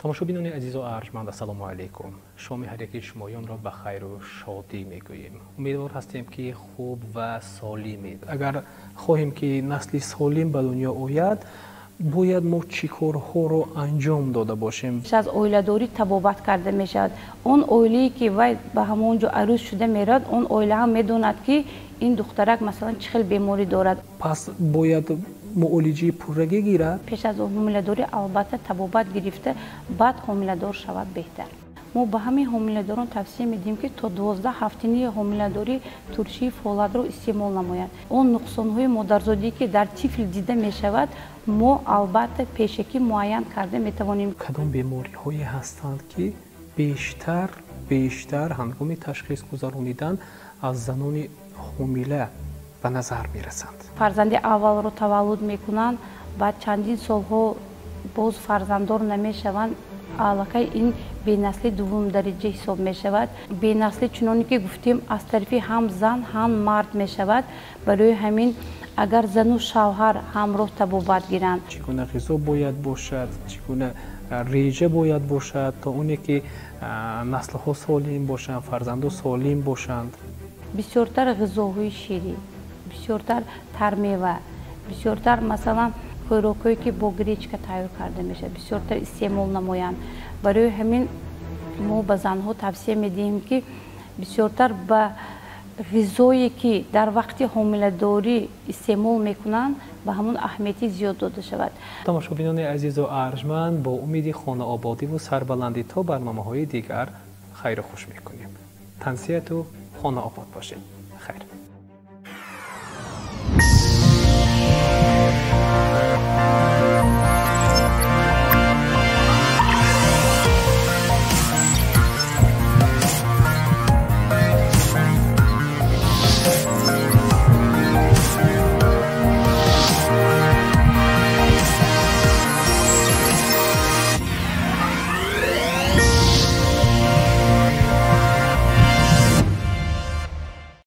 Тамошобинони азизу арҷманд, ассалому алайкум. Шоми ҳар яки шумоёнро ба хайру шодӣ мегӯем. Умедвор ҳастем, ки хуб ва солимед. Агар хоҳем, ки насли солим ба дунё ояд, бояд мо чӣ корҳоро анҷом дода бошем? Пеш аз оиладорӣ табобат карда мешавад. Он оилае, ки вай ба ҳамон ҷо арӯс шуда меравад, он оила ҳам медонад, ки ин духтарак, масалан, чӣ хел беморӣ дорад. Пас бояд муолиҷаи пуррагӣ гирад. Пеш аз ҳомиладорӣ албатта табобат гирифта, баъд ҳомиладор шавад беҳтар. Мо ба ҳамин ҳомиладорон тавсия медиҳем, ки то 12 ҳафтаи ҳомиладорӣ туршии фолатро истеъмол намоянд. Он нуқсонҳои модарзодӣ, ки дар тифл дида мешавад, мо албатта пешакӣ муайян карда метавонем. Кадом бемориҳое ҳастанд, ки бештар ҳангоми ташхис гузаронидан аз занони ҳомила ба назар мерасанд? Фарзанди аввалро таваллуд мекунанд, баъд чандин солҳо боз фарзанддор намешаванд. Аллакай ин бенаслӣ дуввум дараҷа ҳисоб мешавад. Бенаслӣ, чуноне ки гуфтем, аз тарафи ҳам зан, ҳам мард мешавад. Барои ҳамин агар зану шавҳар ҳамроҳ табобат гиранд. Чӣ гуна ғизо бояд бошад, чӣ гуна реҷа бояд бошад, то оне ки наслҳо солим бошанд, фарзандо солим бошанд? Бисёртар ғизоҳои ширӣ, бисёртар тармева, бисёртар, масалан, хӯрокҳое, ки бо гречка тайёр карда мешавад, бисёртар истеъмол намоянд. Барои ҳамин мо ба занҳо тавсия медиҳем, ки бисёртар ба ғизое, ки дар вақти ҳомиладорӣ истеъмол мекунанд, ба ҳамон аҳамияти зиёд дода шавад. Тамошобинони азизу арҷманд, бо умеди хонаободиву сарбаландӣ то барномаҳои дигар хайру хуш мекунем. Тансиҳату хонаобод бошед. Хайр.